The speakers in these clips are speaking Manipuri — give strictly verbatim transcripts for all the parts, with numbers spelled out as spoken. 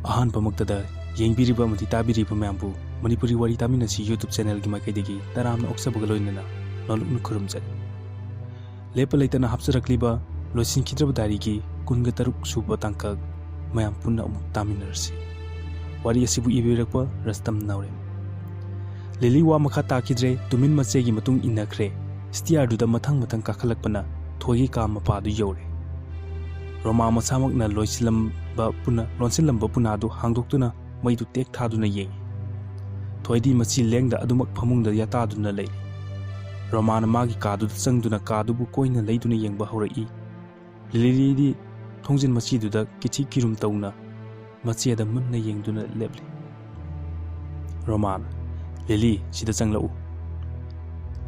ꯑꯍꯥꯟꯕꯃꯛꯇꯗ ꯌꯦꯡꯕꯤꯔꯤꯕ ꯑꯃꯗꯤ ꯇꯥꯕꯤꯔꯤꯕ ꯃꯌꯥꯝꯕꯨ ꯃꯅꯤꯄꯨꯔꯤ ꯋꯥꯔꯤ ꯇꯥꯃꯤꯟꯅꯁꯤ YouTube channelꯒꯤ ꯃꯥꯏꯀꯩꯗꯒꯤ ꯇꯔꯥꯝꯅ ꯑꯣꯛꯆꯕꯒ ꯂꯣꯏꯅꯅ ꯅꯣꯂꯨꯛꯅ ꯈꯨꯔꯨꯝꯖꯔꯤ꯫ ꯂꯦꯞꯄ ꯂꯩꯇꯅ ꯍꯥꯞꯆꯔꯛꯂꯤꯕ ꯂꯣꯏꯁꯤꯟꯈꯤꯗ꯭ꯔꯕ ꯗꯥꯏꯔꯤꯒꯤ ꯀꯨꯟꯒ ꯇꯔꯨꯛ ꯁꯨꯕ ꯇꯥꯡꯀꯛ ꯃꯌꯥꯝ ꯄꯨꯟꯅ ꯑꯃꯨꯛ ꯇꯥꯃꯤꯟꯅꯔꯁꯤ꯫ ꯋꯥꯔꯤ ꯑꯁꯤꯕꯨ ꯏꯕꯤꯔꯛꯄ ꯔꯁꯇꯝ ꯅꯥꯎꯔꯦꯝ꯫ ꯂꯤꯂꯤ ꯋꯥ ꯃꯈꯥ ꯇꯥꯈꯤꯗ꯭ꯔꯦ, ꯇꯨꯃꯤꯟ ꯃꯆꯦꯒꯤ ꯃꯇꯨꯡ ꯏꯟꯅꯈ꯭ꯔꯦ꯫ ꯁ꯭ꯇꯤꯌꯥꯔꯗꯨꯗ ꯃꯊꯪ ꯃꯊꯪ ꯀꯥꯈꯠꯂꯛꯄꯅ ꯊꯣꯏꯒꯤ ꯀꯥ ꯃꯄꯥꯗꯨ ꯌꯧꯔꯦ꯫ ꯔꯣꯃꯥ ꯃꯁꯥꯃꯛꯅ ꯂꯣꯟꯁꯤꯜꯂꯝꯕ ꯄꯨꯅ-, ꯂꯣꯟꯁꯤꯜꯂꯝꯕ ꯄꯨꯅꯥꯗꯨ ꯍꯥꯡꯗꯣꯛꯇꯨꯅ ꯃꯩꯗꯨ ꯇꯦꯛ ꯊꯥꯗꯨꯅ ꯌꯦꯡꯏ꯫ ꯊꯣꯏꯗꯤ ꯃꯆꯤ ꯂꯦꯡꯗ ꯑꯗꯨꯃꯛ ꯐꯃꯨꯡꯗ ꯌꯥꯇꯥꯗꯨꯅ ꯂꯩꯔꯤ꯫ ꯔꯣꯃꯥꯅ ꯃꯥꯒꯤ ꯀꯥꯗꯨꯗ ꯆꯪꯗꯨꯅ ꯀꯥꯗꯨꯕꯨ ꯀꯣꯏꯅ ꯂꯩꯗꯨꯅ ꯌꯦꯡꯕ ꯍꯧꯔꯛꯏ꯫ ꯂꯤꯂꯤꯗꯤ ꯊꯣꯡꯖꯤꯟ ꯃꯆꯤꯗꯨꯗ ꯀꯤꯊꯤ ꯀꯤꯔꯨꯝ ꯇꯧꯅ ꯃꯆꯦꯗ ꯃꯨꯟꯅ ꯌꯦꯡꯗꯨꯅ ꯂꯦꯞꯂꯤ꯫ ꯔꯣꯃꯥꯅ, "ꯂꯤꯂꯤ, ꯁꯤꯗ ꯆꯪꯂꯛꯎ꯫"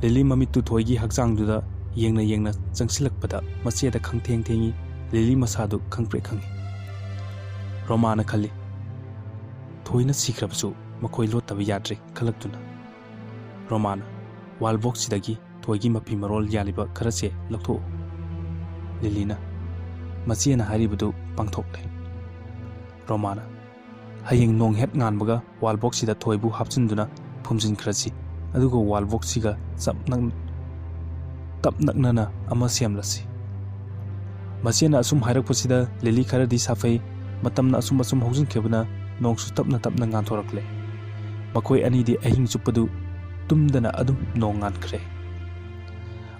ꯂꯤꯂꯤ ꯃꯃꯤꯠꯇꯨ ꯊꯣꯏꯒꯤ ꯍꯛꯆꯥꯡꯗꯨꯗ ꯌꯦꯡꯅ ꯌꯦꯡꯅ ꯆꯪꯁꯤꯜꯂꯛꯄꯗ ꯃꯆꯦꯗ ꯈꯪꯊꯦꯡ ꯊꯦꯡꯏ, ꯂꯤꯂꯤ ꯃꯁꯥꯗꯨ ꯈꯪꯄ꯭ꯔꯦꯛ ꯈꯪꯏ꯫ ꯔꯣꯃꯥꯅ ꯈꯜꯂꯤ, "ꯊꯣꯏꯅ ꯁꯤꯈ꯭ꯔꯕꯁꯨ ꯃꯈꯣꯏ ꯂꯣꯠꯇꯕ ꯌꯥꯗ꯭ꯔꯦ" ꯈꯜꯂꯛꯇꯨꯅ꯫ ꯔꯣꯃꯥꯅ, "ꯋꯥꯜ ꯕꯣꯛꯁꯁꯤꯗꯒꯤ ꯊꯣꯏꯒꯤ ꯃꯐꯤ ꯃꯔꯣꯜ ꯌꯥꯜꯂꯤꯕ ꯈꯔꯁꯦ ꯂꯧꯊꯣꯛꯎ꯫" ꯂꯤꯂꯤꯅ, "ꯃꯆꯦꯅ ꯍꯥꯏꯔꯤꯕꯗꯨ ꯄꯥꯡꯊꯣꯛꯂꯦ꯫" ꯔꯣꯃꯥꯅ, "ꯍꯌꯦꯡ ꯅꯣꯡ ꯍꯦꯛ ꯉꯥꯟꯕꯒ ꯋꯥꯜ ꯕꯣꯛꯁꯁꯤꯗ ꯊꯣꯏꯕꯨ ꯍꯥꯞꯆꯤꯟꯗꯨꯅ ꯐꯨꯝꯖꯤꯟꯈ꯭ꯔꯁꯤ, ꯑꯗꯨꯒ ꯋꯥꯜ ꯕꯣꯛꯁꯁꯤꯒ ꯆꯞ ꯅꯛ-, ꯇꯞ ꯅꯛꯅꯅ ꯑꯃ ꯁꯦꯝꯂꯁꯤ꯫" ꯃꯆꯦꯅ ꯑꯁꯨꯝ ꯍꯥꯏꯔꯛꯄꯁꯤꯗ ꯂꯤꯂꯤ ꯈꯔꯗꯤ ꯁꯥꯐꯩ꯫ ꯃꯇꯝꯅ ꯑꯁꯨꯝ ꯑꯁꯨꯝ ꯍꯧꯖꯤꯟꯈꯤꯕꯅ ꯅꯣꯡꯁꯨ ꯇꯞꯅ ꯇꯞꯅ ꯉꯥꯟꯊꯣꯔꯛꯂꯦ꯫ ꯃꯈꯣꯏ ꯑꯅꯤꯗꯤ ꯑꯍꯤꯡ ꯆꯨꯞꯄꯗꯨ ꯇꯨꯝꯗꯅ ꯑꯗꯨꯝ ꯅꯣꯡ ꯉꯥꯟꯈ꯭ꯔꯦ꯫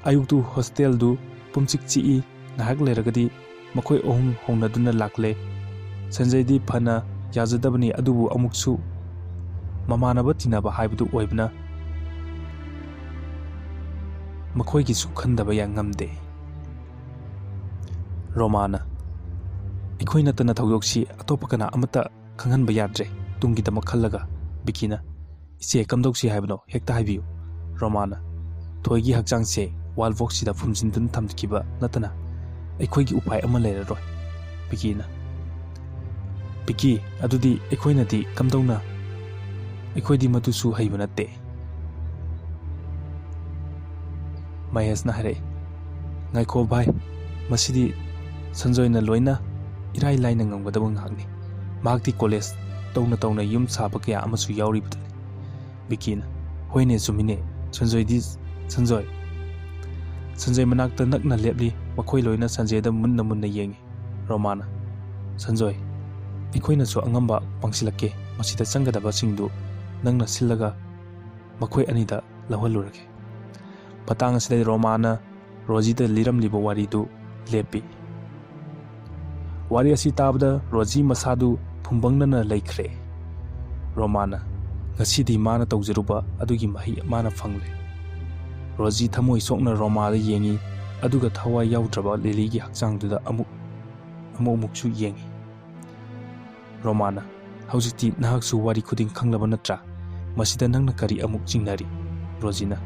ꯑꯌꯨꯛꯇꯨ ꯍꯣꯁꯇꯦꯜꯗꯨ ꯄꯨꯝꯆꯤꯛ ꯆꯤꯛꯏ꯫ ꯉꯥꯏꯍꯥꯛ ꯂꯩꯔꯒꯗꯤ ꯃꯈꯣꯏ ꯑꯍꯨꯝ ꯍꯧꯅꯗꯨꯅ ꯂꯥꯛꯂꯦ꯫ ꯁꯟꯖꯌꯗꯤ ꯐꯅ ꯌꯥꯖꯗꯕꯅꯤ, ꯑꯗꯨꯕꯨ ꯑꯃꯨꯛꯁꯨ ꯃꯃꯥꯟꯅꯕ ꯇꯤꯟꯅꯕ ꯍꯥꯏꯕꯗꯨ ꯑꯣꯏꯕꯅ ꯃꯈꯣꯏꯒꯤꯁꯨ ꯈꯟꯗꯕ ꯌꯥ-, ꯉꯝꯗꯦ꯫ ꯔꯣꯃꯥꯅ, "ꯑꯩꯈꯣꯏ ꯅꯠꯇꯅ ꯊꯧꯗꯣꯛꯁꯤ ꯑꯇꯣꯞꯄ ꯀꯅꯥ ꯑꯃꯠꯇ ꯈꯪꯍꯟꯕ ꯌꯥꯗ꯭ꯔꯦ, ꯇꯨꯡꯒꯤꯗꯃꯛ ꯈꯜꯂꯒ꯫" ꯕꯤꯀꯤꯅ, "ꯏꯆꯦ, ꯀꯝꯗꯧꯁꯤ ꯍꯥꯏꯕꯅꯣ? ꯍꯦꯛꯇ ꯍꯥꯏꯕꯤꯌꯨ꯫" ꯔꯣꯃꯥꯅ, "ꯊꯣꯏꯒꯤ ꯍꯛꯆꯥꯡꯁꯦ ꯋꯥꯜ ꯕꯣꯛꯁꯁꯤꯗ ꯐꯨꯝꯖꯤꯟꯗꯨꯅ ꯊꯝꯈꯤꯕ ꯅꯠꯇꯅ ꯑꯩꯈꯣꯏꯒꯤ ꯎꯄꯥꯏ ꯑꯃ ꯂꯩꯔꯔꯣꯏ꯫" ꯕꯤꯀꯤꯅ, "ꯕꯤꯀꯤ, ꯑꯗꯨꯗꯤ ꯑꯩꯈꯣꯏꯅꯗꯤ ꯀꯝꯗꯧꯅ? ꯑꯩꯈꯣꯏꯗꯤ ꯃꯗꯨꯁꯨ ꯍꯩꯕ ꯅꯠꯇꯦ꯫" ꯃꯍꯦꯁꯅ ꯍꯥꯏꯔꯛꯏ, "ꯉꯥꯏꯈꯣ ꯚꯥꯏ, ꯃꯁꯤꯗꯤ ꯁꯟꯖꯣꯏꯅ ꯂꯣꯏꯅ ꯏꯔꯥꯏ ꯂꯥꯏꯅ ꯉꯝꯒꯗꯕ ꯉꯥꯏꯍꯥꯛꯅꯤ꯫ ꯃꯍꯥꯛꯇꯤ ꯀꯣꯂꯦꯖ ꯇꯧꯅ ꯇꯧꯅ ꯌꯨꯝ ꯁꯥꯕ ꯀꯌꯥ ꯑꯃꯁꯨ ꯌꯥꯎꯔꯤꯕꯗꯨꯅꯤ꯫ ꯕꯤꯀꯤꯅ, "ꯍꯣꯏꯅꯦ, ꯆꯨꯝꯃꯤꯅꯦ꯫ ꯁꯟꯖꯣꯏꯗꯤ, ꯁꯟꯖꯣꯏ, ꯁꯟꯖꯣꯏ ꯃꯅꯥꯛꯇ ꯅꯛꯅ ꯂꯦꯞꯂꯤ꯫ ꯃꯈꯣꯏ ꯂꯣꯏꯅ ꯁꯟꯖꯣꯏꯗ ꯃꯨꯟꯅ ꯃꯨꯟꯅ ꯌꯦꯡꯏ꯫" ꯔꯣꯃꯥꯅ, "ꯁꯟꯖꯣꯏ, ꯑꯩꯈꯣꯏꯅꯁꯨ ꯑꯉꯝꯕ ꯄꯥꯡꯁꯤꯜꯂꯛꯀꯦ꯫ ꯃꯁꯤꯗ ꯆꯪꯒꯗꯕꯁꯤꯡꯗꯨ ꯅꯪꯅ ꯁꯤꯜꯂꯒ ꯃꯈꯣꯏ ꯑꯅꯤꯗ ꯂꯧꯍꯜꯂꯨꯔꯒꯦ꯫" ꯃꯇꯥꯡ ꯑꯁꯤꯗ ꯔꯣꯃꯥꯅ ꯔꯣꯖꯤꯗ ꯂꯤꯔꯝꯂꯤꯕ ꯋꯥꯔꯤꯗꯨ ꯂꯦꯞꯄꯤ꯫ ꯋꯥꯔꯤ ꯑꯁꯤ ꯇꯥꯕꯗ ꯔꯣꯖꯤ ꯃꯁꯥꯗꯨ ꯐꯨꯝꯕꯪꯅꯅ ꯂꯩꯈ꯭ꯔꯦ꯫ ꯔꯣꯃꯥꯅ, "ꯉꯁꯤꯗꯤ ꯃꯥꯅ ꯇꯧꯖꯔꯨꯕ ꯑꯗꯨꯒꯤ ꯃꯍꯩ ꯃꯥꯅ ꯐꯪꯂꯦ꯫" ꯔꯣꯖꯤ ꯊꯃꯣꯏ ꯁꯣꯛꯅ ꯔꯣꯃꯥꯗ ꯌꯦꯡꯏ, ꯑꯗꯨꯒ ꯊꯋꯥꯏ ꯌꯥꯎꯗ꯭ꯔꯕ ꯂꯤꯂꯤꯒꯤ ꯍꯛꯆꯥꯡꯗꯨꯗ ꯑꯃꯨꯛ, ꯑꯃꯨꯛ ꯑꯃꯨꯛꯁꯨ ꯌꯦꯡꯏ꯫ ꯔꯣꯃꯥꯅ, "ꯍꯧꯖꯤꯛꯇꯤ ꯅꯍꯥꯛꯁꯨ ꯋꯥꯔꯤ ꯈꯨꯗꯤꯡ ꯈꯪꯂꯕ ꯅꯠꯇ꯭ꯔꯥ? ꯃꯁꯤꯗ ꯅꯪꯅ ꯀꯔꯤ ꯑꯃꯨꯛ ꯆꯤꯡꯅꯔꯤ?" ꯔꯣꯖꯤꯅ,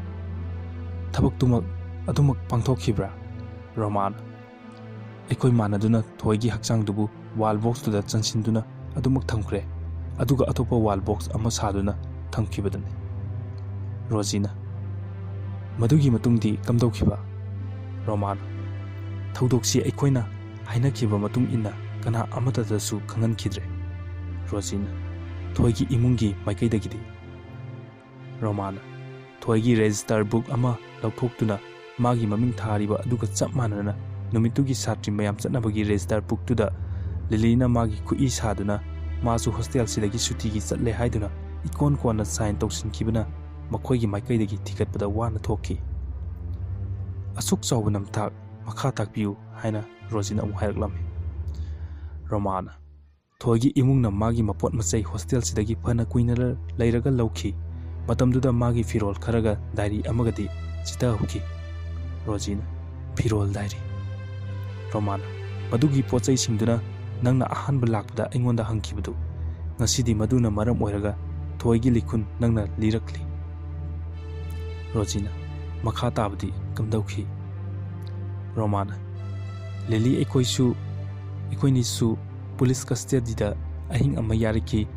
"ꯊꯕꯛꯇꯨꯃꯛ ꯑꯗꯨꯃꯛ ꯄꯥꯡꯊꯣꯛꯈꯤꯕ꯭ꯔꯥ?" ꯔꯣꯃꯥꯅ, "ꯑꯩꯈꯣꯏ ꯃꯥꯟꯅꯗꯨꯅ ꯊꯣꯏꯒꯤ ꯍꯛꯆꯥꯡꯗꯨꯕꯨ ꯋꯥꯜ ꯕꯣꯛꯁꯇꯨꯗ ꯆꯟꯁꯤꯟꯗꯨꯅ ꯑꯗꯨꯃꯛ ꯊꯝꯈ꯭ꯔꯦ, ꯑꯗꯨꯒ ꯑꯇꯣꯞꯄ ꯋꯥꯜ ꯕꯣꯛꯁ ꯑꯃ ꯁꯥꯗꯨꯅ ꯊꯝꯈꯤꯕꯗꯨꯅꯤ꯫" ꯔꯣꯖꯤꯅ, "ꯃꯗꯨꯒꯤ ꯃꯇꯨꯡꯗꯤ ꯀꯝꯗꯧꯈꯤꯕ?" ꯔꯣꯃꯥꯅ, "ꯊꯧꯗꯣꯛꯁꯤ ꯑꯩꯈꯣꯏꯅ ꯍꯥꯏꯅꯈꯤꯕ ꯃꯇꯨꯡ ꯏꯟꯅ ꯀꯅꯥ ꯑꯃꯠꯇꯗꯁꯨ ꯈꯪꯍꯟꯈꯤꯗ꯭ꯔꯦ꯫" ꯔꯣꯖꯤꯅ, "ꯊꯣꯏꯒꯤ ꯏꯃꯨꯡꯒꯤ ꯃꯥꯏꯀꯩꯗꯒꯤꯗꯤ?" ꯔꯣꯃꯥꯅ, "ꯊꯣꯏꯒꯤ ꯔꯦꯖꯤꯁꯇꯔ ꯕꯨꯛ ꯑꯃ ꯂꯧꯊꯣꯛꯇꯨꯅ ꯃꯥꯒꯤ ꯃꯃꯤꯡ ꯊꯥꯔꯤꯕ ꯑꯗꯨꯒ ꯆꯞ ꯃꯥꯟꯅꯅ ꯅꯨꯃꯤꯠꯇꯨꯒꯤ ꯁꯥꯇ꯭ꯔꯤ ꯃꯌꯥꯝ ꯆꯠꯅꯕꯒꯤ ꯔꯦꯖꯤꯁꯇꯔ ꯕꯨꯛꯇꯨꯗ ꯂꯤꯂꯤꯅ ꯃꯥꯒꯤ ꯈꯨꯠꯏ ꯁꯥꯗꯨꯅ ꯃꯥꯁꯨ ꯍꯣꯁꯇꯦꯜꯁꯤꯗꯒꯤ ꯁꯨꯇꯤꯒꯤ ꯆꯠꯂꯦ ꯍꯥꯏꯗꯨꯅ ꯏꯀꯣꯟ ꯀꯣꯟꯅ ꯁꯥꯏꯟ ꯇꯧꯁꯤꯟꯈꯤꯕꯅ ꯃꯈꯣꯏꯒꯤ ꯃꯥꯏꯀꯩꯗꯒꯤ ꯊꯤꯒꯠꯄꯗ ꯋꯥꯅ ꯊꯣꯛꯈꯤ꯫ ꯑꯁꯨꯛ ꯆꯥꯎꯕ ꯅꯝꯊꯥꯛ ꯃꯈꯥ ꯇꯥꯛꯄꯤꯌꯨ" ꯍꯥꯏꯅ ꯔꯣꯖꯤꯅ ꯑꯃꯨꯛ ꯍꯥꯏꯔꯛꯂꯝꯃꯤ꯫ ꯔꯣꯃꯥꯅ, "ꯊꯣꯏꯒꯤ ꯏꯃꯨꯡꯅ ꯃꯥꯒꯤ ꯃꯄꯣꯠ ꯃꯆꯩ ꯍꯣꯁꯇꯦꯜꯁꯤꯗꯒꯤ ꯐꯅ ꯀꯨꯏꯅ ꯂ-, ꯂꯩꯔꯒ ꯂꯧꯈꯤ꯫ ꯃꯇꯝꯗꯨꯗ ꯃꯥꯒꯤ ꯐꯤꯔꯣꯜ ꯈꯔꯒ ꯗꯥꯏꯔꯤ ꯑꯃꯒꯗꯤ ꯆꯤꯊꯍꯧꯈꯤ꯫" ꯔꯣꯖꯤꯅ, "ꯐꯤꯔꯣꯜ ꯗꯥꯏꯔꯤ?" ꯔꯣꯃꯥꯅ, "ꯃꯗꯨꯒꯤ ꯄꯣꯠ ꯆꯩꯁꯤꯡꯗꯨꯅ ꯅꯪꯅ ꯑꯍꯥꯟꯕ ꯂꯥꯛꯄꯗ ꯑꯩꯉꯣꯟꯗ ꯍꯪꯈꯤꯕꯗꯨ꯫ ꯉꯁꯤꯗꯤ ꯃꯗꯨꯅ ꯃꯔꯝ ꯑꯣꯏꯔꯒ ꯊꯣꯏꯒꯤ ꯂꯤꯈꯨꯟ ꯅꯪꯅ ꯂꯤꯔꯛꯂꯤ꯫" ꯔꯣꯖꯤꯅ, "ꯃꯈꯥ ꯇꯥꯕꯗꯤ ꯀꯝꯗꯧꯈꯤ?" ꯔꯣꯃꯥꯅ, "ꯂꯤꯂꯤ ꯑꯩꯈꯣꯏꯁꯨ, ꯑꯩꯈꯣꯏꯅꯤꯁꯨ ꯄꯨꯂꯤꯁ ꯀꯁꯇꯗꯤꯗ ꯑꯍꯤꯡ ꯑꯃ ꯌꯥꯔꯛꯈꯤ꯫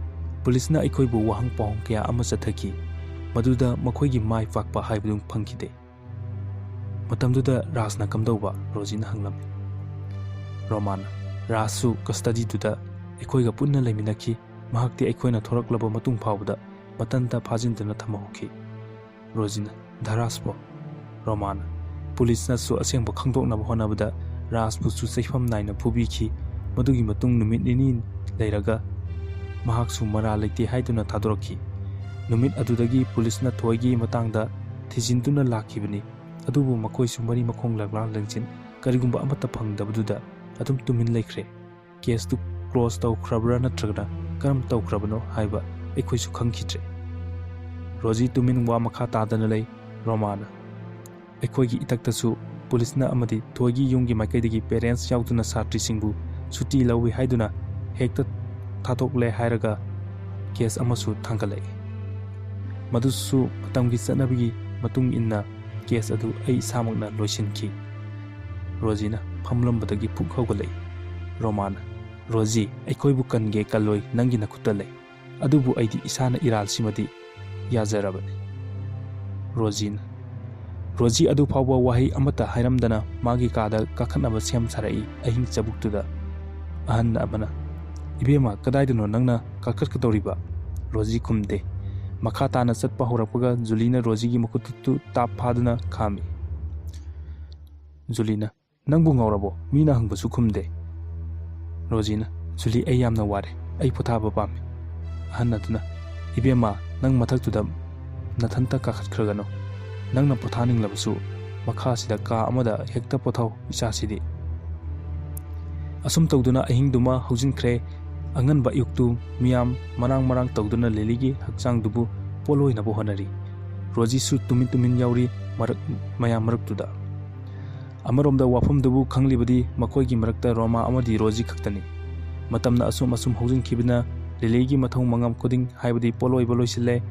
ꯄꯨꯂꯤꯁꯅ ꯑꯩꯈꯣꯏꯕꯨ ꯋꯥꯍꯪ ꯄꯥꯎꯍꯪ ꯀꯌꯥ ꯑꯃ ꯆꯠꯊꯈꯤ꯫ ꯃꯗꯨꯗ ꯃꯈꯣꯏꯒꯤ ꯃꯥꯏ ꯄꯥꯛꯄ ꯍꯥꯏꯕꯗꯨ ꯐꯪꯈꯤꯗꯦ꯫" "ꯃꯇꯝꯗꯨꯗ ꯔꯥꯖꯅ ꯀꯝꯗꯧꯕ?" ꯔꯣꯖꯤꯅ ꯍꯪꯂꯝꯃꯤ꯫ ꯔꯣꯃꯥꯅ, "ꯔꯥꯖꯁꯨ ꯀꯁꯇꯗꯤꯗꯨꯗ ꯑꯩꯈꯣꯏꯒ ꯄꯨꯟꯅ ꯂꯩꯃꯤꯟꯅꯈꯤ꯫ ꯃꯍꯥꯛꯇꯤ ꯑꯩꯈꯣꯏꯅ ꯊꯣꯔꯛꯂꯕ ꯃꯇꯨꯡ ꯐꯥꯎꯕꯗ ꯃꯊꯟꯇ ꯐꯥꯖꯤꯟꯗꯨꯅ ꯊꯝꯍꯧꯈꯤ꯫ ꯔꯣꯖꯤꯅ, "ꯙꯔꯥꯖꯄꯣ?" ꯔꯣꯃꯥꯅ, "ꯄꯨꯂꯤꯁꯅꯁꯨ ꯑꯁꯦꯡꯕ ꯈꯪꯗꯣꯛꯅꯕ ꯍꯣꯠꯅꯕꯗ ꯔꯥꯖꯄꯨꯁꯨ ꯆꯩꯐꯝ ꯅꯥꯏꯅ ꯐꯨꯕꯤꯈꯤ꯫ ꯃꯗꯨꯒꯤ ꯃꯇꯨꯡ ꯅꯨꯃꯤꯠ ꯅꯤꯅꯤ ꯂꯩꯔꯒ ꯃꯍꯥꯛꯁꯨ ꯃꯔꯥꯜ ꯂꯩꯇꯦ ꯍꯥꯏꯗꯨꯅ ꯊꯥꯗꯣꯔꯛꯈꯤ꯫ ꯅꯨꯃꯤꯠ ꯑꯗꯨꯗꯒꯤ ꯄꯨꯂꯤꯁꯅ ꯊꯣꯏꯒꯤ ꯃꯇꯥꯡꯗ ꯊꯤꯖꯤꯟꯗꯨꯅ ꯂꯥꯛꯈꯤꯕꯅꯤ꯫ ꯑꯗꯨꯕꯨ ꯃꯈꯣꯏꯁꯨ ꯃꯔꯤ ꯃꯈꯣꯡ ꯂꯛꯂꯥꯡ ꯂꯦꯡꯖꯤꯟ ꯀꯔꯤꯒꯨꯝꯕ ꯑꯃꯠꯇ ꯐꯪꯗꯕꯗꯨꯗ ꯑꯗꯨꯝ ꯇꯨꯃꯤꯟ ꯂꯩꯈ꯭ꯔꯦ꯫ ꯀꯦꯁꯇꯨ ꯀ꯭ꯂꯣꯖ ꯇꯧꯈ꯭ꯔꯕ꯭ꯔꯥ ꯅꯠꯇ꯭ꯔꯒꯅ ꯀꯔꯝ ꯇꯧꯈ꯭ꯔꯕꯅꯣ ꯍꯥꯏꯕ ꯑꯩꯈꯣꯏꯁꯨ ꯈꯪꯈꯤꯗ꯭ꯔꯦ꯫" ꯔꯣꯖꯤ ꯇꯨꯃꯤꯟ ꯋꯥ ꯃꯈꯥ ꯇꯥꯗꯅ ꯂꯩ꯫ ꯔꯣꯃꯥꯅ, "ꯑꯩꯈꯣꯏꯒꯤ ꯏꯊꯛꯇꯁꯨ ꯄꯨꯂꯤꯁꯅ ꯑꯃꯗꯤ ꯊꯣꯏꯒꯤ ꯌꯨꯝꯒꯤ ꯃꯥꯏꯀꯩꯗꯒꯤ ꯄꯦꯔꯦꯟꯁ ꯌꯥꯎꯗꯨꯅ ꯁꯥꯇ꯭ꯔꯤꯁꯤꯡꯕꯨ ꯁꯨꯇꯤ ꯂꯧꯏ ꯍꯥꯏꯗꯨꯅ ꯍꯦꯛꯇ ꯊꯥꯗꯣꯛꯂꯦ ꯍꯥꯏꯔꯒ ꯀꯦꯁ ꯑꯃꯁꯨ ꯊꯥꯡꯒꯠꯂꯛꯏ꯫ ꯃꯗꯨꯁꯨ ꯃꯇꯝꯒꯤ ꯆꯠꯅꯕꯤꯒꯤ ꯃꯇꯨꯡ ꯏꯟꯅ ꯀꯦꯁ ꯑꯗꯨ ꯑꯩ ꯏꯁꯥꯃꯛꯅ ꯂꯣꯏꯁꯤꯟꯈꯤ꯫" ꯔꯣꯖꯤꯅ ꯐꯝꯂꯝꯕꯗꯒꯤ ꯐꯨꯛ ꯍꯧꯒꯠꯂꯛꯏ꯫ ꯔꯣꯃꯥꯅ, "ꯔꯣꯖꯤ, ꯑꯩꯈꯣꯏꯕꯨ ꯀꯟꯒꯦ ꯀꯜꯂꯣꯏ ꯅꯪꯒꯤ ꯅꯈꯨꯠꯇ ꯂꯩ꯫ ꯑꯗꯨꯕꯨ ꯑꯩꯗꯤ ꯏꯁꯥꯅ ꯏꯔꯥꯜꯁꯤꯃꯗꯤ ꯌꯥꯖꯔꯕꯅꯤ꯫" ꯔꯣꯖꯤꯅ, ꯔꯣꯖꯤ ꯑꯗꯨ ꯐꯥꯎꯕ ꯋꯥꯍꯩ ꯑꯃꯠꯇ ꯍꯥꯏꯔꯝꯗꯅ ꯃꯥꯒꯤ ꯀꯥꯗ ꯀꯥꯈꯠꯅꯕ ꯁꯦꯝ ꯁꯥꯔꯛꯏ꯫ ꯑꯍꯤꯡ ꯆꯕꯨꯛꯇꯨꯗ ꯑꯍꯟ ꯑꯃꯅ, "ꯏꯕꯦꯝꯃ, ꯀꯗꯥꯏꯗꯅꯣ ꯅꯪꯅ ꯀꯥꯈꯠꯀꯗꯧꯔꯤꯕ?" ꯔꯣꯖꯤ ꯈꯨꯝꯗꯦ꯫ ꯃꯈꯥ ꯇꯥꯅ ꯆꯠꯄ ꯍꯧꯔꯛꯄꯒ ꯖꯨꯂꯤꯅ ꯔꯣꯖꯤꯒꯤ ꯃꯈꯨꯠꯇꯨ ꯇꯥꯞ ꯐꯥꯗꯨꯅ ꯈꯥꯝꯃꯤ꯫ ꯖꯨꯂꯤꯅ, "ꯅꯪꯕꯨ ꯉꯥꯎꯔꯕꯣ? ꯃꯤꯅ ꯍꯪꯕꯁꯨ ꯈꯨꯝꯗꯦ꯫" ꯔꯣꯖꯤꯅ, "ꯖꯨꯂꯤ, ꯑꯩ ꯌꯥꯝꯅ ꯋꯥꯔꯦ꯫ ꯑꯩ ꯄꯣꯊꯥꯕ ꯄꯥꯝꯃꯤ꯫" ꯑꯍꯟ ꯑꯗꯨꯅ, "ꯏꯕꯦꯝꯃ, ꯅꯪ ꯃꯊꯛꯇꯨꯗ ꯅꯊꯟꯇ ꯀꯥꯈꯠꯈ꯭ꯔꯒꯅꯨ꯫ ꯅꯪꯅ ꯄꯣꯊꯥꯅꯤꯡꯂꯕꯁꯨ ꯃꯈꯥꯁꯤꯗ ꯀꯥ ꯑꯃꯗ ꯍꯦꯛꯇ ꯄꯣꯊꯥꯎ, ꯏꯆꯥꯁꯤꯗꯤ꯫" ꯑꯁꯨꯝ ꯇꯧꯗꯨꯅ ꯑꯍꯤꯡꯗꯨꯃ ꯍꯧꯖꯤꯟꯈ꯭ꯔꯦ꯫ ꯑꯉꯟꯕ ꯑꯌꯨꯛꯇꯨ ꯃꯤꯌꯥꯝ ꯃꯔꯥꯡ ꯃꯔꯥꯡ ꯇꯧꯗꯨꯅ ꯂꯤꯂꯤꯒꯤ ꯍꯛꯆꯥꯡꯗꯨꯕꯨ ꯄꯣꯠꯂꯣꯏꯅꯕ ꯍꯣꯠꯅꯔꯤ꯫ ꯔꯣꯖꯤꯁꯨ ꯇꯨꯃꯤꯟ ꯇꯨꯃꯤꯟ ꯌꯥꯎꯔꯤ ꯃꯔꯛ-, ꯃꯌꯥꯝ ꯃꯔꯛꯇꯨꯗ꯫ ꯑꯃꯔꯣꯝꯗ ꯋꯥꯐꯝꯗꯨꯕꯨ ꯈꯪꯂꯤꯕꯗꯤ ꯃꯈꯣꯏꯒꯤ ꯃꯔꯛꯇ ꯔꯣꯃꯥ ꯑꯃꯗꯤ ꯔꯣꯖꯤ ꯈꯛꯇꯅꯤ꯫ ꯃꯇꯝꯅ ꯑꯁꯨꯝ ꯑꯁꯨꯝ ꯍꯧꯖꯤꯟꯈꯤꯕꯅ ꯂꯤꯂꯤꯒꯤ ꯃꯊꯧ ꯃꯉꯝ ꯈꯨꯗꯤꯡ, ꯍꯥꯏꯕꯗꯤ ꯄꯣꯠꯂꯣꯏꯕ ꯂꯣꯏꯁꯤꯜꯂꯦ꯫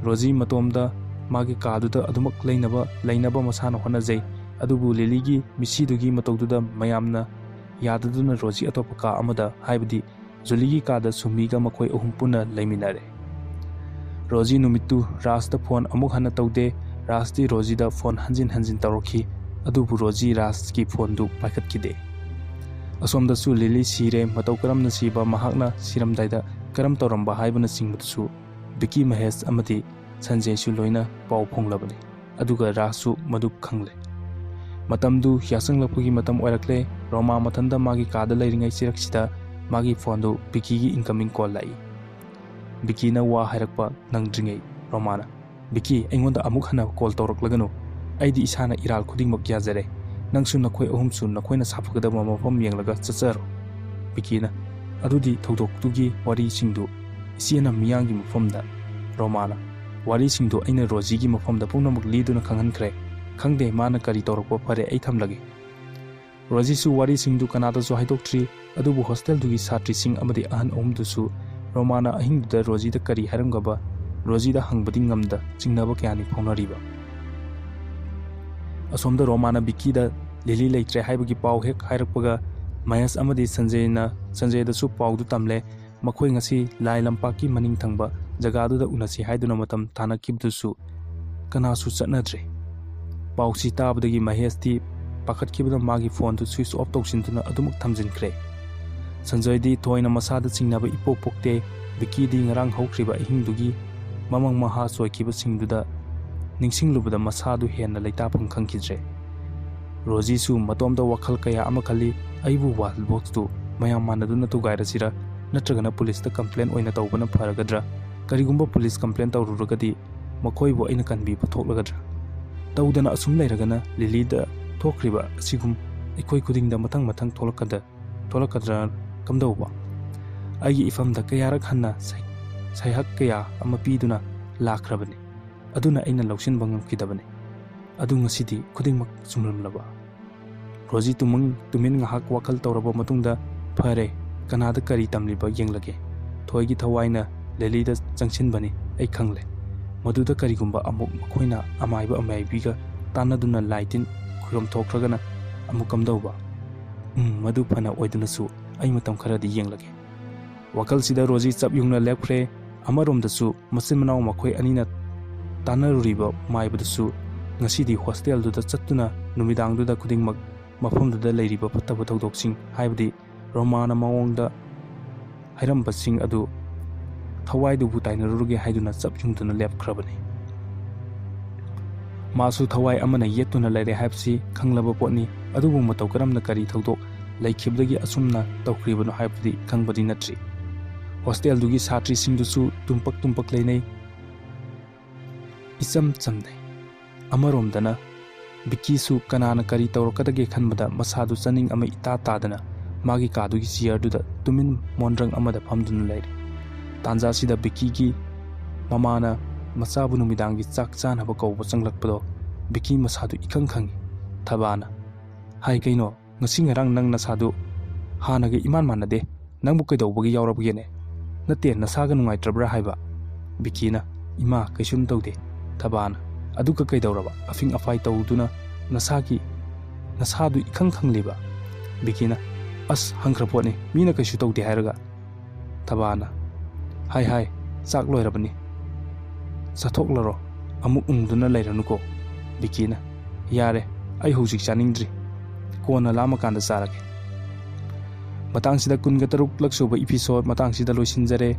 ꯔꯣꯖꯤ ꯃꯇꯣꯝꯗ ꯃꯥꯒꯤ ꯀꯥꯗꯨꯗ ꯑꯗꯨꯃꯛ ꯂꯩꯅꯕ, ꯂꯩꯅꯕ ꯃꯁꯥꯅ ꯍꯣꯠꯅꯖꯩ꯫ ꯑꯗꯨꯕꯨ ꯂꯤꯂꯤꯒꯤ ꯃꯤꯠꯁꯤꯗꯨꯒꯤ ꯃꯇꯧꯗꯨꯗ ꯃꯌꯥꯝꯅ ꯌꯥꯗꯗꯨꯅ ꯔꯣꯖꯤ ꯑꯇꯣꯞꯄ ꯀꯥ ꯑꯃꯗ, ꯍꯥꯏꯕꯗꯤ ꯖꯨꯂꯤꯒꯤ ꯀꯥꯗ ꯁꯨꯃꯤꯒ ꯃꯈꯣꯏ ꯑꯍꯨꯝ ꯄꯨꯟꯅ ꯂꯩꯃꯤꯟꯅꯔꯦ꯫ ꯔꯣꯖꯤ ꯅꯨꯃꯤꯠꯇꯨ ꯔꯥꯖꯇ ꯐꯣꯟ ꯑꯃꯨꯛ ꯍꯟꯅ ꯇꯧꯗꯦ꯫ ꯔꯥꯖꯇꯤ ꯔꯣꯖꯤꯗ ꯐꯣꯟ ꯍꯟꯖꯤꯟ ꯍꯟꯖꯤꯟ ꯇꯧꯔꯛꯈꯤ, ꯑꯗꯨꯕꯨ ꯔꯣꯖꯤ ꯔꯥꯖꯀꯤ ꯐꯣꯟꯗꯨ ꯄꯥꯏꯈꯠꯈꯤꯗꯦ꯫ ꯑꯁꯣꯝꯗꯁꯨ ꯂꯤꯂꯤ ꯁꯤꯔꯦ, ꯃꯇꯧ ꯀꯔꯝꯅ ꯁꯤꯕ, ꯃꯍꯥꯛꯅ ꯁꯤꯔꯝꯗꯥꯏꯗ ꯀꯔꯝ ꯇꯧꯔꯝꯕ ꯍꯥꯏꯕꯅꯆꯤꯡꯕꯗꯨꯁꯨ ꯕꯤꯀꯤ, ꯃꯍꯦꯁ ꯑꯃꯗꯤ ꯁꯟꯖꯦꯁꯨ ꯂꯣꯏꯅ ꯄꯥꯎ ꯐꯣꯡꯂꯕꯅꯤ꯫ ꯑꯗꯨꯒ ꯔꯥꯖꯁꯨ ꯃꯗꯨ ꯈꯪꯂꯦ꯫ ꯃꯇꯝꯗꯨ ꯌꯥꯆꯪꯂꯛꯄꯒꯤ ꯃꯇꯝ ꯑꯣꯏꯔꯛꯂꯦ꯫ ꯔꯣꯃꯥ ꯃꯊꯟꯇ ꯃꯥꯒꯤ ꯀꯥꯗ ꯂꯩꯔꯤꯉꯩ ꯆꯤꯔꯛꯁꯤꯗ ꯃꯥꯒꯤ ꯐꯣꯟꯗꯨ ꯕꯤꯀꯤꯒꯤ incoming call ꯂꯥꯛꯏ꯫ ꯕꯤꯀꯤꯅ ꯋꯥ ꯍꯥꯏꯔꯛꯄ ꯅꯪꯗ꯭ꯔꯤꯉꯩ ꯔꯣꯃꯥꯅ, "ꯕꯤꯀꯤ, ꯑꯩꯉꯣꯟꯗ ꯑꯃꯨꯛ ꯍꯟꯅ call ꯇꯧꯔꯛꯂꯒꯅꯨ꯫ ꯑꯩꯗꯤ ꯏꯁꯥꯅ ꯏꯔꯥꯜ ꯈꯨꯗꯤꯡꯃꯛ ꯌꯥꯖꯔꯦ꯫ ꯅꯪꯁꯨ ꯅꯈꯣꯏ ꯑꯍꯨꯝꯁꯨ ꯅꯈꯣꯏꯅ ꯁꯥꯐꯒꯗꯕ ꯃꯐꯝ ꯌꯦꯡꯂꯒ ꯆꯠꯆꯔꯣ꯫" ꯕꯤꯀꯤꯅ, "ꯑꯗꯨꯗꯤ ꯊꯧꯗꯣꯛꯇꯨꯒꯤ ꯋꯥꯔꯤꯁꯤꯡꯗꯨ ꯏꯆꯦꯅ ꯃꯤꯌꯥꯝꯒꯤ ꯃꯐꯝꯗ?" ꯔꯣꯃꯥꯅ, "ꯋꯥꯔꯤꯁꯤꯡꯗꯨ ꯑꯩꯅ ꯔꯣꯖꯤꯒꯤ ꯃꯐꯝꯗ ꯄꯨꯝꯅꯃꯛ ꯂꯤꯗꯨꯅ ꯈꯪꯍꯟꯈ꯭ꯔꯦ꯫ ꯈꯪꯗꯦ ꯃꯥꯅ ꯀꯔꯤ ꯇꯧꯔꯛꯄ꯫ ꯐꯔꯦ, ꯑꯩ ꯊꯝꯂꯒꯦ꯫" ꯔꯣꯖꯤꯁꯨ ꯋꯥꯔꯤꯁꯤꯡꯗꯨ ꯀꯅꯥꯗꯁꯨ ꯍꯥꯏꯗꯣꯛꯇ꯭ꯔꯤ꯫ ꯑꯗꯨꯕꯨ ꯍꯣꯁꯇꯦꯜꯗꯨꯒꯤ ꯁꯥꯇ꯭ꯔꯤꯁꯤꯡ ꯑꯃꯗꯤ ꯑꯍꯟ ꯑꯍꯨꯝꯗꯨꯁꯨ ꯔꯣꯃꯥꯅ ꯑꯍꯤꯡꯗꯨꯗ ꯔꯣꯖꯤꯗ ꯀꯔꯤ ꯍꯥꯏꯔꯝꯒꯕ ꯔꯣꯖꯤꯗ ꯍꯪꯕꯗꯤ ꯉꯝꯗ ꯆꯤꯡꯅꯕ ꯀꯌꯥꯅꯤ ꯐꯥꯎꯅꯔꯤꯕ꯫ ꯑꯁꯣꯝꯗ ꯔꯣꯃꯥꯅ ꯕꯤꯀꯤꯗ ꯂꯤꯂꯤ ꯂꯩꯇ꯭ꯔꯦ ꯍꯥꯏꯕꯒꯤ ꯄꯥꯎ ꯍꯦꯛ ꯍꯥꯏꯔꯛꯄꯒ ꯃꯍꯦꯁ ꯑꯃꯗꯤ ꯁꯟꯖꯦꯅ, ꯁꯟꯖꯦꯗꯁꯨ ꯄꯥꯎꯗꯨ ꯇꯝꯂꯦ꯫ ꯃꯈꯣꯏ ꯉꯁꯤ ꯂꯥꯏ ꯂꯝꯄꯥꯛꯀꯤ ꯃꯅꯤꯡ ꯊꯪꯕ ꯖꯒꯥꯗꯨꯗ ꯎꯅꯁꯤ ꯍꯥꯏꯗꯨꯅ ꯃꯇꯝ ꯊꯥꯅꯈꯤꯕꯗꯨꯁꯨ ꯀꯅꯥꯁꯨ ꯆꯠꯅꯗ꯭ꯔꯦ꯫ ꯄꯥꯎꯁꯤ ꯇꯥꯕꯗꯒꯤ ꯃꯍꯦꯁꯇꯤ ꯄꯥꯈꯠꯈꯤꯕꯅ ꯃꯥꯒꯤ ꯐꯣꯟꯗꯨ switch off ꯇꯧꯁꯤꯟꯗꯨꯅ ꯑꯗꯨꯃꯛ ꯊꯝꯖꯤꯟꯈ꯭ꯔꯦ꯫ ꯁꯟꯖꯣꯏꯗꯤ ꯊꯣꯏꯅ ꯃꯁꯥꯗ ꯆꯤꯡꯅꯕ ꯏꯄꯣꯛ ꯄꯣꯛꯇꯦ꯫ ꯕꯤꯀꯤꯗꯤ ꯉꯔꯥꯡ ꯍꯧꯈ꯭ꯔꯤꯕ ꯑꯍꯤꯡꯗꯨꯒꯤ ꯃꯃꯪ ꯃꯍꯥ ꯆꯣꯏꯈꯤꯕꯁꯤꯡꯗꯨꯗ ꯅꯤꯡꯁꯤꯡꯂꯨꯕꯗ ꯃꯁꯥꯗꯨ ꯍꯦꯟꯅ ꯂꯩꯇꯥꯐꯝ ꯈꯪꯈꯤꯗ꯭ꯔꯦ꯫ ꯔꯣꯖꯤꯁꯨ ꯃꯇꯣꯝꯇ ꯋꯥꯈꯜ ꯀꯌꯥ ꯑꯃ ꯈꯜꯂꯤ꯫ "ꯑꯩꯕꯨ wild boards ꯇꯨ ꯃꯌꯥꯝ ꯃꯥꯟꯅꯗꯨꯅ ꯊꯨꯒꯥꯏꯔꯁꯤꯔꯥ? ꯅꯠꯇ꯭ꯔꯒꯅ ꯄꯨꯂꯤꯁꯇ complain ꯑꯣꯏꯅ ꯇꯧꯕꯅ ꯐꯔꯒꯗ꯭ꯔꯥ? ꯀꯔꯤꯒꯨꯝꯕ ꯄꯨꯂꯤꯁ complain ꯇꯧꯔꯨꯔꯒꯗꯤ ꯃꯈꯣꯏꯕꯨ ꯑꯩꯅ ꯀꯟꯕꯤꯕ ꯊꯣꯛꯂꯒꯗ꯭ꯔꯥ? ꯇꯧꯗꯅ ꯑꯁꯨꯝ ꯂꯩꯔꯒꯅ ꯂꯤꯂꯤꯗ ꯊꯣꯛꯈ꯭ꯔꯤꯕ ꯑꯁꯤꯒꯨꯝ ꯑꯩꯈꯣꯏ ꯈꯨꯗꯤꯡꯗ ꯃꯊꯪ ꯃꯊꯪ ꯊꯣꯛꯂꯛꯀꯗ-, ꯊꯣꯛꯂꯛꯀꯗ꯭ꯔꯥ ꯀꯝꯗꯧꯕ? ꯑꯩꯒꯤ ꯏꯐꯝꯗ ꯀꯌꯥꯔꯛ ꯍꯟꯅ ꯁꯩ-, ꯁꯩꯍꯛ ꯀꯌꯥ ꯑꯃ ꯄꯤꯗꯨꯅ ꯂꯥꯛꯈ꯭ꯔꯕꯅꯤ꯫ ꯑꯗꯨꯅ ꯑꯩꯅ ꯂꯧꯁꯤꯟꯕ ꯉꯝꯈꯤꯗꯕꯅꯤ꯫ ꯑꯗꯨ ꯉꯁꯤꯗꯤ ꯈꯨꯗꯤꯡꯃꯛ ꯆꯨꯝꯂꯝꯂꯕ?" ꯔꯣꯖꯤ ꯇꯨꯃꯪ-, ꯇꯨꯃꯤꯟ ꯉꯥꯏꯍꯥꯛ ꯋꯥꯈꯜ ꯇꯧꯔꯕ ꯃꯇꯨꯡꯗ, "ꯐꯔꯦ, ꯀꯅꯥꯗ ꯀꯔꯤ ꯇꯝꯂꯤꯕ ꯌꯦꯡꯂꯒꯦ꯫" ꯊꯣꯏꯒꯤ ꯊꯋꯥꯏꯅ ꯂꯦꯂꯤꯗ ꯆꯪꯁꯤꯟꯕꯅꯤ, ꯑꯩ ꯈꯪꯂꯦ꯫ ꯃꯗꯨꯗ ꯀꯔꯤꯒꯨꯝꯕ ꯑꯃꯨꯛ ꯃꯈꯣꯏꯅ ꯑꯃꯥꯏꯕ ꯑꯃꯥꯏꯕꯤꯒ ꯇꯥꯟꯅꯗꯨꯅ ꯂꯥꯏ ꯇꯤꯟ ꯈꯨꯔꯨꯝ ꯊꯣꯛꯈ꯭ꯔꯒꯅ ꯑꯃꯨꯛ ꯀꯝꯗꯧꯕ? ꯎꯝ, ꯃꯗꯨ ꯐꯅ ꯑꯣꯏꯗꯨꯅꯁꯨ ꯑꯩ ꯃꯇꯝ ꯈꯔꯗꯤ ꯌꯦꯡꯂꯒꯦ꯫ ꯋꯥꯈꯜꯁꯤꯗ ꯔꯣꯖꯤ ꯆꯞ ꯌꯨꯡꯅ ꯂꯦꯞꯈ꯭ꯔꯦ꯫ ꯑꯃꯔꯣꯝꯗꯁꯨ ꯃꯆꯤꯟ ꯃꯅꯥꯎ ꯃꯈꯣꯏ ꯑꯅꯤꯅ ꯇꯥꯟꯅꯔꯨꯔꯤꯕ ꯃꯥꯏꯕꯗꯨꯁꯨ ꯉꯁꯤꯗꯤ ꯍꯣꯁꯇꯦꯜꯗꯨꯗ ꯆꯠꯇꯨꯅ ꯅꯨꯃꯤꯗꯥꯡꯗꯨꯗ ꯈꯨꯗꯤꯡꯃꯛ ꯃꯐꯝꯗꯨꯗ ꯂꯩꯔꯤꯕ ꯐꯠꯇꯕ ꯊꯧꯗꯣꯛꯁꯤꯡ, ꯍꯥꯏꯕꯗꯤ ꯔꯣꯃꯥꯅ ꯃꯉꯣꯟꯗ ꯍꯥꯏꯔꯝꯕꯁꯤꯡ ꯑꯗꯨ ꯊꯋꯥꯏꯗꯨꯕꯨ ꯇꯥꯏꯅꯔꯨꯔꯒꯦ ꯍꯥꯏꯗꯨꯅ ꯆꯞ ꯌꯨꯡꯗꯨꯅ ꯂꯦꯞꯈ꯭ꯔꯕꯅꯤ꯫ ꯃꯥꯁꯨ ꯊꯋꯥꯏ ꯑꯃꯅ ꯌꯦꯠꯇꯨꯅ ꯂꯩꯔꯦ ꯍꯥꯏꯕꯁꯤ ꯈꯪꯂꯕ ꯄꯣꯠꯅꯤ, ꯑꯗꯨꯕꯨ ꯃꯇꯧ ꯀꯔꯝꯅ ꯀꯔꯤ ꯊꯧꯗꯣꯛ ꯂꯩꯈꯤꯕꯗꯒꯤ ꯑꯁꯨꯝꯅ ꯇꯧꯈ꯭ꯔꯤꯕꯅꯣ ꯍꯥꯏꯕꯗꯤ ꯈꯪꯕꯗꯤ ꯅꯠꯇ꯭ꯔꯤ꯫ ꯍꯣꯁꯇꯦꯜꯗꯨꯒꯤ ꯁꯥꯇ꯭ꯔꯤꯁꯤꯡꯗꯨꯁꯨ ꯇꯨꯝꯄꯛ ꯇꯨꯝꯄꯛ ꯂꯩꯅꯩ, ꯏꯆꯝ ꯆꯝꯅꯩ꯫ ꯑꯃꯔꯣꯝꯗꯅ ꯕꯤꯀꯤꯁꯨ ꯀꯅꯥꯅ ꯀꯔꯤ ꯇꯧꯔꯛꯀꯗꯒꯦ ꯈꯟꯕꯗ ꯃꯁꯥꯗꯨ ꯆꯥꯅꯤꯡ ꯑꯃ ꯏꯇꯥ ꯇꯥꯗꯅ ꯃꯥꯒꯤ ꯀꯥꯗꯨꯒꯤ ꯆꯤꯌꯔꯗꯨꯗ ꯇꯨꯃꯤꯟ ꯃꯣꯟꯗ꯭ꯔꯪ ꯑꯃꯗ ꯐꯝꯗꯨꯅ ꯂꯩꯔꯤ꯫ ꯇꯥꯟꯖꯥꯁꯤꯗ ꯕꯤꯀꯤꯒꯤ ꯃꯃꯥꯅ ꯃꯆꯥꯕꯨ ꯅꯨꯃꯤꯗꯥꯡꯒꯤ ꯆꯥꯛ ꯆꯥꯅꯕ ꯀꯧꯕ ꯆꯪꯂꯛꯄꯗꯣ ꯕꯤꯀꯤ ꯃꯁꯥꯗꯨ ꯏꯈꯪ ꯈꯪꯉꯤ꯫ ꯊꯕꯥꯅ, "ꯍꯥꯏ ꯀꯩꯅꯣ, ꯉꯁꯤ ꯉꯔꯥꯡ ꯅꯪ ꯅꯁꯥꯗꯨ ꯍꯥꯟꯅꯒ ꯏꯃꯥꯟ ꯃꯥꯟꯅꯗꯦ꯫ ꯅꯪꯕꯨ ꯀꯩꯗꯧꯕꯒꯤ ꯌꯥꯎꯔꯕꯒꯦꯅꯦ? ꯅꯠꯇꯦ, ꯅꯁꯥꯒ ꯅꯨꯡꯉꯥꯏꯇ꯭ꯔꯕ꯭ꯔꯥ ꯍꯥꯏꯕ?" ꯕꯤꯀꯤꯅ, "ꯏꯃꯥ, ꯀꯩꯁꯨꯝ ꯇꯧꯗꯦ꯫" ꯊꯕꯥꯅ, "ꯑꯗꯨꯒ ꯀꯩꯗꯧꯔꯕ? ꯑꯐꯤꯡ ꯑꯐꯥꯏ ꯇꯧꯗꯨꯅ ꯅꯁꯥꯒꯤ, ꯅꯁꯥꯗꯨ ꯏꯈꯪ ꯈꯪꯂꯤꯕ?" ꯕꯤꯀꯤꯅ, "ꯑꯁ, ꯍꯪꯈ꯭ꯔ ꯄꯣꯠꯅꯤ, ꯃꯤꯅ ꯀꯩꯁꯨ ꯇꯧꯗꯦ ꯍꯥꯏꯔꯒ꯫" ꯊꯕꯥꯅ, "ꯍꯥꯏ ꯍꯥꯏ, ꯆꯥꯛ ꯂꯣꯏꯔꯕꯅꯤ, ꯆꯥꯊꯣꯛꯂꯔꯣ, ꯑꯃꯨꯛ ꯎꯪꯗꯨꯅ ꯂꯩꯔꯅꯨꯀꯣ꯫" ꯕꯤꯀꯤꯅ, "ꯌꯥꯔꯦ, ꯑꯩ ꯍꯧꯖꯤꯛ ꯆꯥꯅꯤꯡꯗ꯭ꯔꯤ, ꯀꯣꯟꯅ ꯂꯥꯝꯃꯀꯥꯟꯗ ꯆꯥꯔꯒꯦ꯫" ꯃꯇꯥꯡꯁꯤꯗ ꯀꯨꯟꯒ ꯇꯔꯨꯛꯂꯛ ꯁꯨꯕ ꯏꯄꯤꯁꯣꯗ ꯃꯇꯥꯡꯁꯤꯗ ꯂꯣꯏꯁꯤꯟꯖꯔꯦ꯫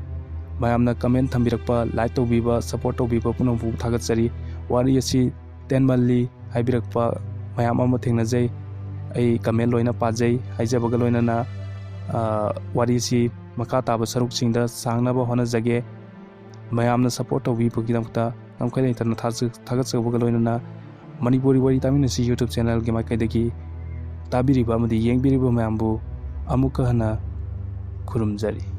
ꯃꯌꯥꯝꯅ ꯀꯃꯦꯟ ꯊꯝꯕꯤꯔꯛꯄ, ꯂꯥꯏꯛ ꯇꯧꯕꯤꯕ, ꯁꯄꯣꯔꯠ ꯇꯧꯕꯤꯕ ꯄꯨꯝꯅꯃꯛꯄꯨ ꯊꯥꯒꯠꯆꯔꯤ꯫ ꯋꯥꯔꯤ ꯑꯁꯤ ꯇꯦꯟꯃꯜꯂꯤ ꯍꯥꯏꯕꯤꯔꯛꯄ ꯃꯌꯥꯝ ꯑꯃ ꯊꯦꯡꯅꯖꯩ꯫ ꯑꯩ ꯀꯃꯦꯟ ꯂꯣꯏꯅ ꯄꯥꯖꯩ꯫ ꯍꯥꯏꯖꯕꯒ ꯂꯣꯏꯅꯅ, ꯑ, ꯋꯥꯔꯤꯁꯤ ꯃꯈꯥ ꯇꯥꯕ ꯁꯔꯨꯛꯁꯤꯡꯗ ꯁꯥꯡꯅꯕ ꯍꯣꯠꯅꯖꯒꯦ꯫ ꯃꯌꯥꯝꯅ ꯁꯄꯣꯔꯠ ꯇꯧꯕꯤꯕꯒꯤꯗꯃꯛꯇ ꯉꯝꯈꯩ ꯂꯩꯇꯅ ꯊꯥꯖ-, ꯊꯥꯒꯠꯆꯕꯒ ꯂꯣꯏꯅꯅ ꯃꯅꯤꯄꯨꯔꯤ ꯋꯥꯔꯤ ꯇꯥꯃꯤꯟꯅꯁꯤ YouTube ꯆꯦꯅꯦꯜꯒꯤ ꯃꯥꯏꯀꯩꯗꯒꯤ ꯇꯥꯕꯤꯔꯤꯕ ꯑꯃꯗꯤ ꯌꯦꯡꯕꯤꯔꯤꯕ ꯃꯌꯥꯝꯕꯨ ꯑꯃꯨꯛꯀ ꯍꯟꯅ ꯈꯨꯔꯨꯝꯖꯔꯤ꯫